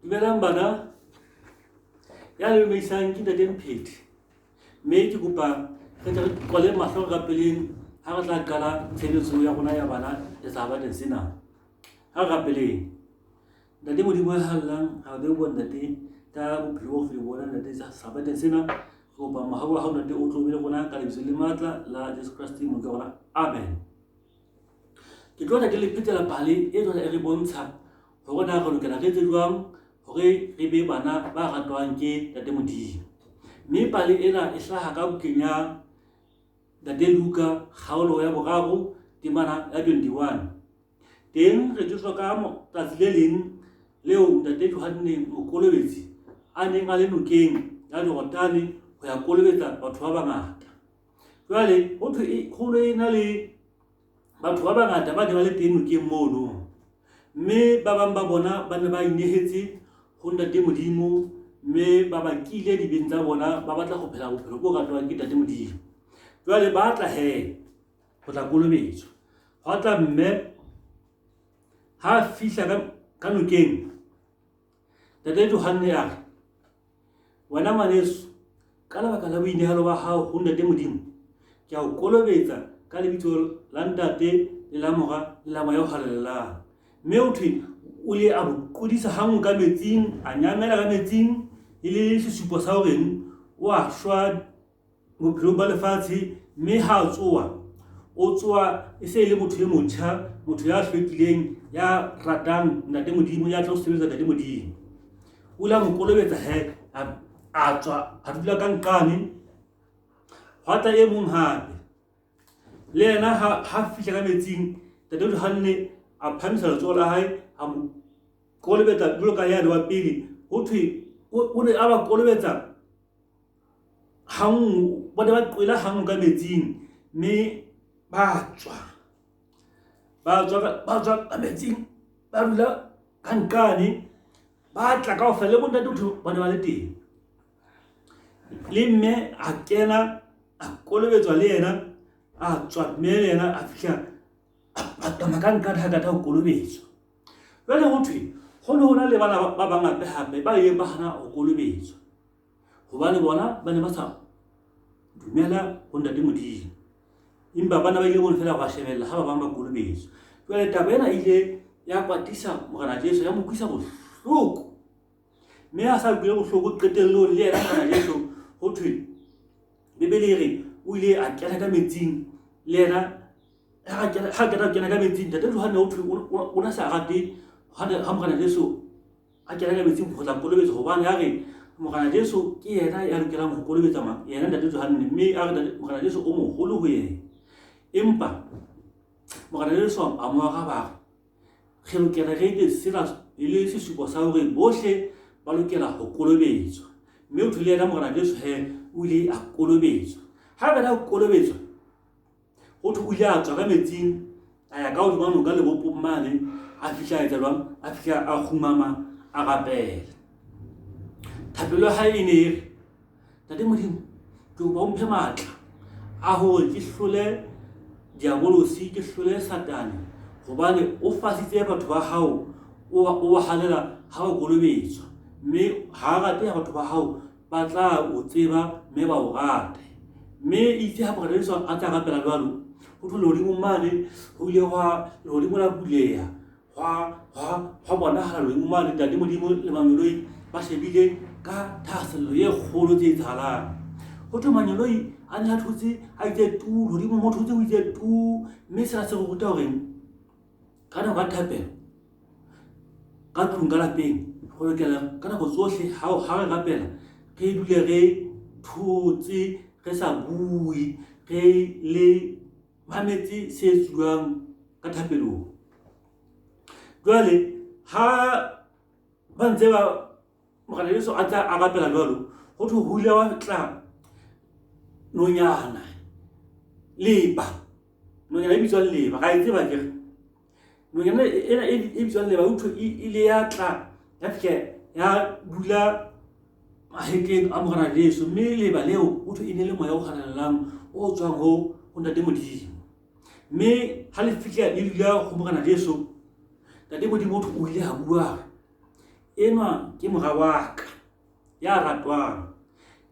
Dumelang bana, ya le dumeisang ke Ntate Mphethi. Mme ke kopa re tle re kwale mahlo re rapeleng ha re tla qala tshebetso ya rona ya bana setjhabeng sena. Ha re rapeleng. Ntate Modimo ya hallang, ra leboha Ntate ka bophelo bo re bona Ntate setjhabeng sena. Re kopa mohau wa hao Ntate o tlo be le rona ka lebitso le matla la Jesu Kreste Modimo wa rona. Amen. Ke tlo tla ke le phetela pale e tlo e re bontsha hore na re lokela re etse jwang hore re be bana ba ratwang ke Ntate Modimo. Mme pale ena e hlaha ka bukeng ya Ntate Luka kgaolo ya boraro temana ya 21. Teng re jwetswa ka tsatsi le leng leo Ntate Johanne Mokolobetsi a neng a le nokeng ya Jorodane ho ya kolobetsa batho ba bangata. Jwale ho thwe ho ne na le batho ba bangata ba ne ba le teng nokeng mono. Mme ba bang ba bona ba ne ba inehetse ho Ntate Modimo mme ba bakile dibeng tsa bona ba batla ho phela bophelo bo ratwang ke Ntate Modimo. Jwale ba tla hee ho tla kolobetswa. Hwa tla mme ha fihla ka nokeng, Ntate Johanne a re, Wena ngwaneso, ka lebaka la boinehelo ba hao ho Ntate Modimo, ke a o kolobetsa ka lebitso la Ntate le la Mora le la Moya o Halalelang. Mme ho thwe o ile a mo qodisa hanngwe ka metsing, a nyamela ka metsing e le sesupo sa horeng o a shwa bophelong ba lefatshe mme ha a tsoa o tsoa e se e le motho e motjha, motho ya hlwekileng, ya ratang Ntate Modimo, ya tlo sebetsa Ntate Modimo. O ile a mo kolobetsa he a tswa a dula ka nqane. Hwa tla e mong hape le yena ha fihla ka metsing, Ntate Johanne a phahamisa letsoho la hae a mo kolobetsa jwalo ka yane wa pele. Ho thwe o ne a ba kolobetsa hanngwe, ba ne ba qwela hanngwe ka metsing mme ba tswa. Ba tswa ka metsing ba dula ka nqane, ba tla kaofela le bo ntate ho ba ne ba le teng. Le mme a kena a kolobetswa le yena a tswa mme le yena a fihla a paqama ka nqane ha qeta ho kolobetswa. Jwale ho thwe ho ne ho na le bana ba bang hape hape ba ileng ba hana ho kolobetswa hobane bona ba ne ba sa dumela ho Ntate Modimo. Empa bana ba ile mono feela ba shebella ha ba bang ba kolobetswa. Jwale taba ena e ile ya kwatisa Morena Jesu, ya mo utlwisa bohloko. Mme a sa utlwile bohloko qetellong le yena Morena Jesu ho thwe Bibele e re o ile a kena ka metsing le yena ha kena kena ka metsing Ntate Johanne ho thwe o na sa rate ha Morena Jesu a kena ka metsing ho tla kolobetsa hobane a re Morena Jesu ke yena ya lokelang ho kolobetsa mang yena Ntate Johanne mme a re Morena Jesu o moholo ho yena. Empa Morena Jesu a mo araba a re re lokela re etse sena e le sesupo sa hore bohle ba lokela ho kolobetswa. Mme ho thwe le yena Morena Jesu he o ile a kolobetswa. Ha a ho kolobetswa ho thwe o ile a tswa ka metsing a ya ka hodima noka lebopong mane a fihla a etsa jwang? A fihla a kgumama a rapela. Thapelo ya hae e ne e re, Ntate Modimo, ke kopa o mphe matla a hore ke hlole diabolosi, ke hlole Satane hobane o fasitse batho ba hao, o ba hanela ha ba kolobetswa. Mme ha a rate ha batho ba hao ba tla o tseba mme ba o rate. Mme itse ha Morena Jesu a tla rapela jwalo, ho thwe lehodimong mane ho ile hwa lehodimo la buleha hwa bonahala lehodimo mane Ntate Modimo le mangeloi ba shebile ka thahasello e kgolo tse etsahalang. Ho thwe mangeloi a ne a thotse a itse tu, lehodimo mo thotse o itse tu, mme sena se re ruta hore ka nako ya thapelo ka tlung ka lapeng go lokela ka nako tsohle ha re rapela re dule re thotse re sa bue re le mametse se etsuwang ka thapelong. Jwale ha ba ntse ba Morena Jesu a tla a rapela jwalo ho thwe ho ile wa tla nonyana leba nonyana e bitswang leba ra e tseba akere nonyana ena e bitswang leba ho thwe e ile ya tla ya fihla ya dula mahetleng a Morena Jesu mme leba leo ho thwe e ne le moya o halalelang o tswang ho Ntate Modimo. Mme ha le fihla le dula ho Morena Jesu, Ntate Modimo ho thwe o ile a bua. Enwa ke mora wa ka ya ratwang,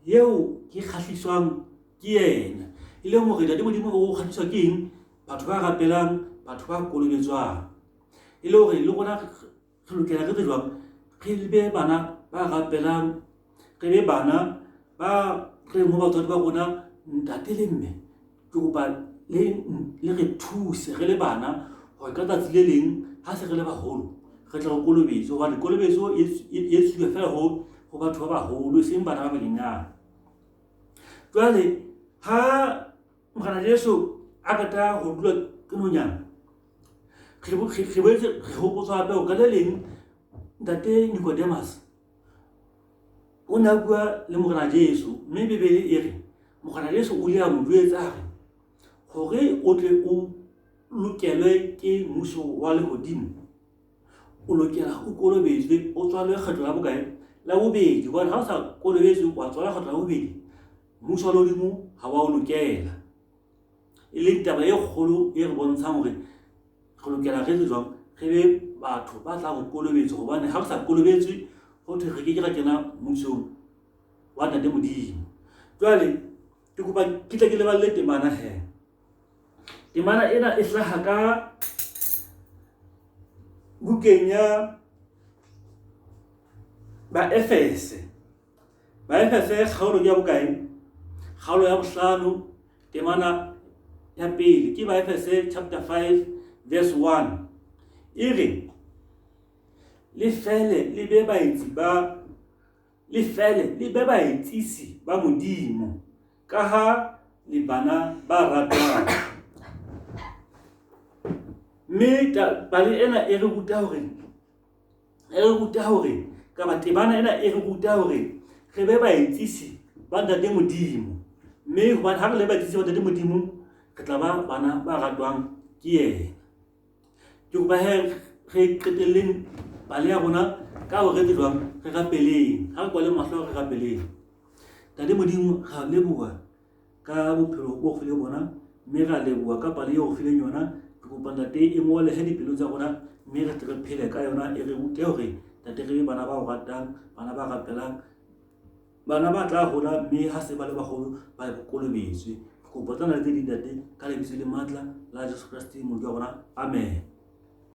eo ke kgahliswang ke yena. E leng hore Ntate Modimo o kgahliswa ke eng? Batho ba rapelang, batho ba kolobetswang. E le hore le rona re lokela re be jwang? Re be bana ba rapelang, re be bana ba reng ho batswadi ba rona, ntate le mme ke kopa le re thuse re le bana hore ka tsatsi le leng ha se re le baholo re tle re kolobetswe. Hobane kolobetso e etsuwa feela ho batho ba baholo e seng bana ba banyenyane. Jwale ha Morena Jesu a qeta ho dula ke nonyana, re boetse re hopotswa hape hore ka le leng ntate Nicodemus o ne a bua le Morena Jesu, mme Bibele e re Morena Jesu o ile a mo jwetsa a re, hore o tle o lokelwe ke mmuso wa lehodimo, o lokela o kolobetswe, o tswalwe kgetlo la bokae? La bobedi. Hobane ha o sa kolobetswe wa tswalwa kgetlo la bobedi, mmuso wa lehodimo ha wa o lokela. E leng taba e kgolo e re bontshang hore re lokela re etse jwang? Re be batho ba tlang ho kolobetswa, hobane ha re sa kolobetswe ho thwe re ke ke ra kena mmusong wa Ntate Modimo. Jwale ke kopa ke tle ke leballe temana he. Temana ena e hlaha ka bukeng ya Baefese. Baefese kgaolo ke ya bokae? Kgaolo ya bohlano temana ya pele ke Baefese chapter 5 verse 1. E re le fele le be baetsi ba le fele le be baetsisi ba Modimo ka ha le bana ba ratwang. Mme pale ena e re ruta hore e re ruta hore kapa temana ena e re ruta hore re be baetsisi ba Ntate Modimo. Mme hobane ha re le baetsisi ba Ntate Modimo, re tla ba bana ba ratwang ke yena. Ke kopa he re qetelleng pale ya rona ka hore re jwang, re rapeleng. Ha re kwale mahlo re rapeleng. Ntate Modimo, ra leboha ka bophelo bo re fileng bona, mme ra leboha ka pale eo re fileng yona. Ke kopa Ntate e ngolehe dipelong tsa rona, mme re tle re phele ka yona, e re rute hore Ntate re be bana ba o ratang, bana ba rapelang, bana ba tla hola mme ha se ba le baholo ba kolobetswe. Ke kopa tsena le tse ding Ntate ka lebitso le matla la Jesu Kreste Moloki wa rona. Amen.